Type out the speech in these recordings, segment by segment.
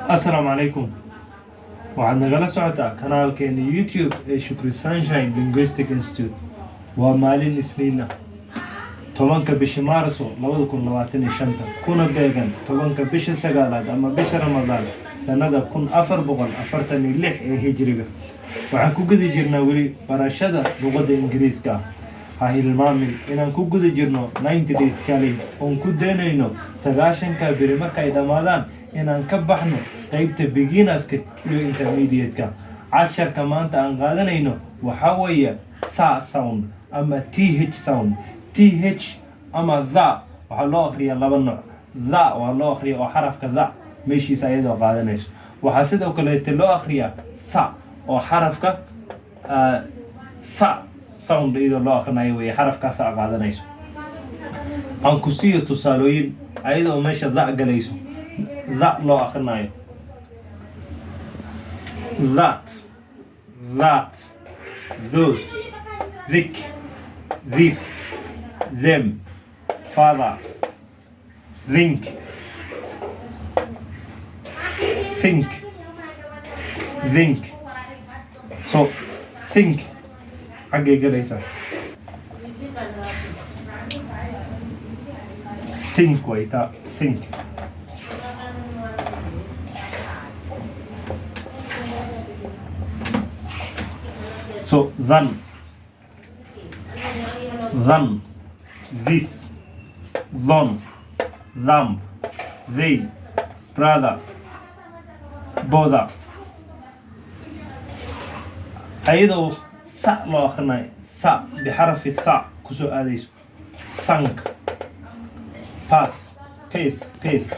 Asalaamu calaykum. Waxaad nagala socotaa kanaalkeena YouTube ee Shukri Sunshine Linguistic Institute. Waa maalin Isniin ah, 10-ka bisha Maarso 2025-ta, kuna beegan 10-ka bisha sagaalaad ama bisha Ramadaan, sannada 1446 ee Hijriga. Waxaan ku guda jirnaa weli barashada luqadda Ingiriiska ah. Ha hilmaamin inaan ku guda jirno 90 days challenge, oon ku daynayno 90-ka beri markay dhammaadaan inaan ka baxno qeybta beginnerska iyo intermediate-ka. Casharka maanta aan qaadanayno waxaa weeye tha sound ama th sound. Th ama tha waxaa loo akhriyaa laba nooc. Tha waa loo akhriya oo xarafka tha meeshiisa ayadoo qaadanayso. Waxaa sidoo kaleete loo akhriyaa tha oo xarafka tha sound iyadoo loo akhrinayo weeye, xarafka tha qaadanayso. Aan ku siiyo tusaalooyin ayadoo meesha tha galayso, tha loo akhrinayo: that, that, those, thick, thief, them, father, think, think, think. So think xaggay galaysaa? Think way taa, think. So than, than, this, thon, thumb, they, brother, bother. Ayadoo tha loo akhrinayo, tha bixarafi tha kusoo aadayso: thank, path, path, path,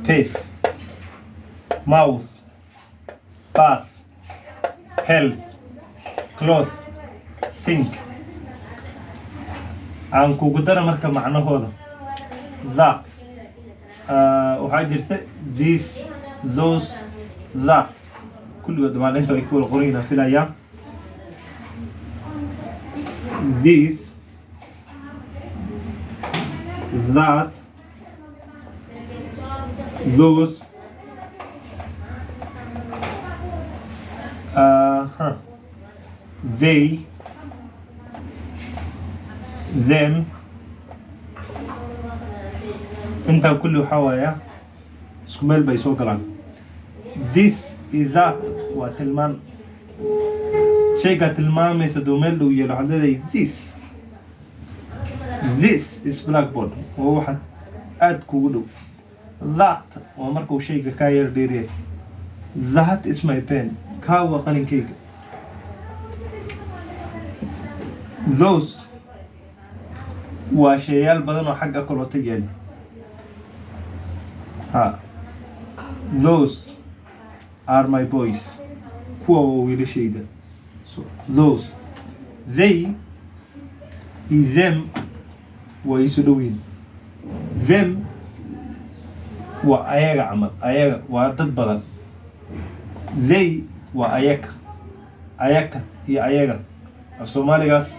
path, mouth, bath, health, cloth, think. Aan kugu dara marka macnahooda. That, waxaa jirta this, those, that, kulligood maalinta ay ku wada qoran yihiin aan filayaa. This, that, those, they, them, intaa kulli waxaa waaya isku meel bay soo galaan. This iyo that waa tilmaan. Shaygaa tilmaamaysa duu meel dhow yeelo, waxaad leedahay "This, this is blackboard." Waa waxa aad kugu dhow. That waa markuu shayga kaa yar dheeryahay. "That is my pen." Kaa waa qalinkayga. Those waa shayaal badan oo xagga kaloota yaali ha. "Those are my boys." Kuwa waa wiilashayda. So those, they iyo them waa isu dhow yihiin. Them waa ayaga camal, ayaga waa dad badan. They waa ayaka. Ayaka iyo ayaga, af Soomaaligaas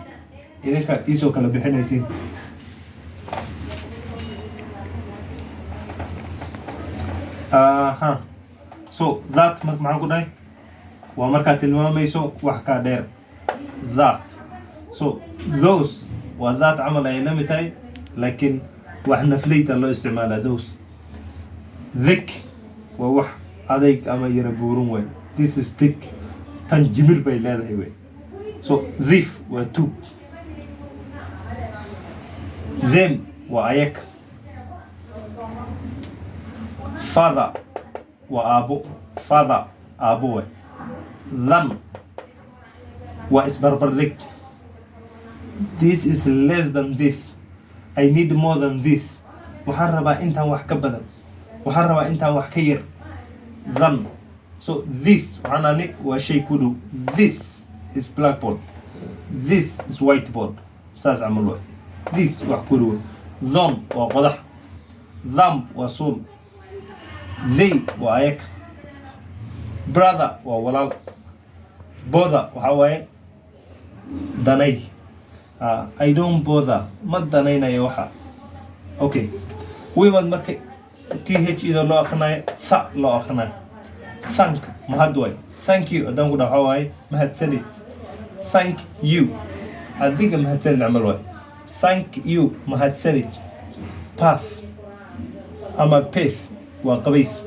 idinka iisoo kala bixinaysiin. Aha, so that marka maxaan ku dhahay? Waa markaad tilmaamayso wax kaa dheer, that. So those waa that camal ay la mid tahay, laakiin wax nafleyta loo isticmaalaa those. Thick waa wax adayg ama yara buuran way. "This is thick." Tan jimir bay leedahay wey. So thief waa tuug. Them waa ayag. Father waa aabo, father aabo way. Than waa isbarbardhig. "This is less than this." "I need more than this." Waxaan rabaa intaan wax ka badan, waxaan rabaa intaan wax ka yar. Than. So this waxaan ani waa shay ku dhow. "This is blackboard." "This is whiteboard." Saas camal waay. This wax ku dhow. Thorn waa qodax. Thumb waa suul. They waa ayag. Brother waa walaal. Bother waxaa waaye danay. I don't bother, ma danaynayo waxa. Okay, u imaad marka. Th iyadoo loo akhrinayo, tha loo akhrinayo. Thank, mahad waay. Thank you haddaan ku dhaho, waaye mahadsanid. Thank you, adiga mahadsanid camal waay. Thank you, mahadsanid. Path ama path waa qabays,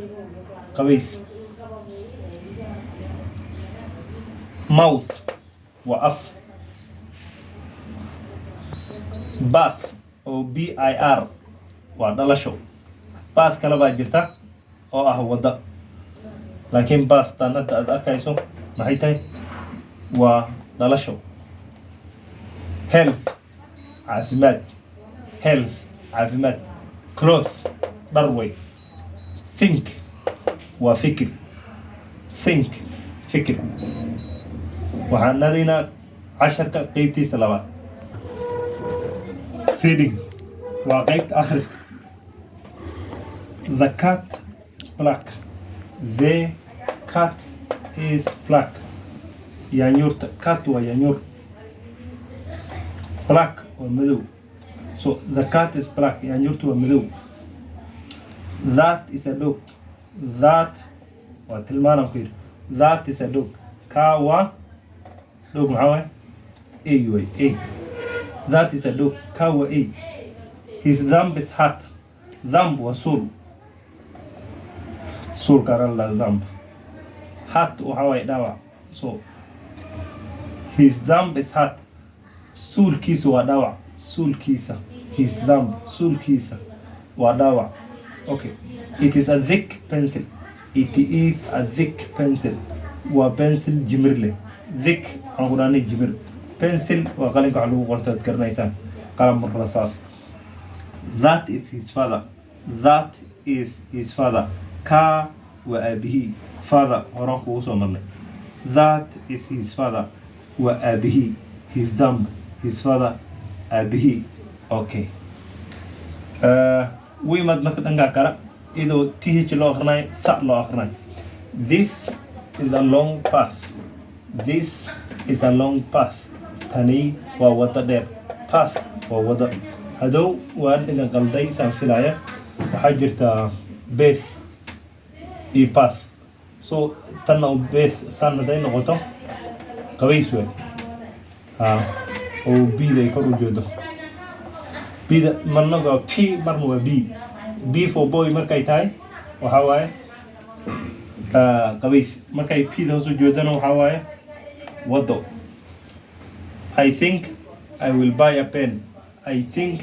qabays. Mouth waa af. Bath oo bir waa dhalasho. Bath kale baa jirta oo ah wadda, laakiin bath tan hadda aad arkayso maxay tahay? Waa dhalasho. Health, caafimaad. Health, caafimaad. Cloth, dhar way. Think waa fikir. Think, fikir. Waxaan nadaynaa casharka qeybtiisa labaad. Reading waa qeybta akhriska. The cat is black. The cat is black. Yaanyuurta. Cat waa yaanyuur, black waa madow. So the cat is black, yaanyuurta waa madow. That is a dog. That waa tilmaanaan ku yidhi. That is a dog, ka waa dog. Maxaa waay? A way, a. That is a dog, ka waa a. His thumb is hurt. Thumb waa suul, suulka la thumb. Hurt waxaa waaye dhaawac. So his thumb is hurt, suulkiisa waa dhaawac. Suulkiisa, his thumb, suulkiisa waa dhaawac. Okay. It is a thick pencil. It is a thick pencil, waa pencil jimir leh. Thick waxaan ku dhahnay jimir. Pencil waa qalinka wax lagu qorto, aad garanaysaan, qalam rasaas. That is his father. That is his father, ka waa aabihii. Father horaan kugu soo marnay. That is his father, waa aabihii. His thumb, his father, aabihii. Okay. U imaad marka dhanka kale, iyadoo th loo akhrinayo, tha loo akhrinayo. This is a long path. This is a long path, tani waa waddo dheer. Path waa waddo. Hadow waan idin qalday saan filaya. Waxaa jirta beth iyo path. So tanna beth saan hadday noqoto, qabays waay. Ha oo bda ay kor u jeedo. Bda marna waa p, marna waa b. B for boy markay tahay waxaa waaye qabays, markay p da hoos u jeedana waxaa waaye waddo. I think I will buy a pen. I think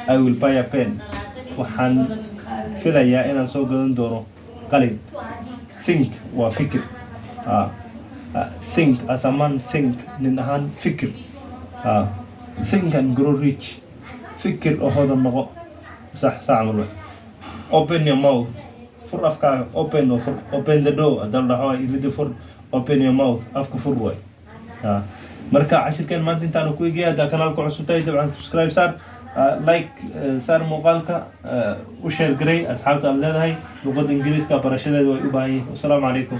I will buy a pen, waxaan filayaa inaan soo gadan doono qalin. Think waa fikir. Think as a man think, nin ahaan fikir. Think and grow rich, fikir oo hodan noqo. Sax sax camal waay. Open your mouth, fur afkaaga. Open oo fur. Open the door hadda la dhaho, irida fur. Open your mouth, afka fur waay. Marka cashirkeen maanta intaanu ku egaya. Haddaa kanaalka cusub tahay, dabcan subscribe saar, like saar muuqaalka, u share garay asxaabta aad leedahay. Luqadda Ingiriiska barashadeeda way u baahan yihiin. Wasalaamu calaykum.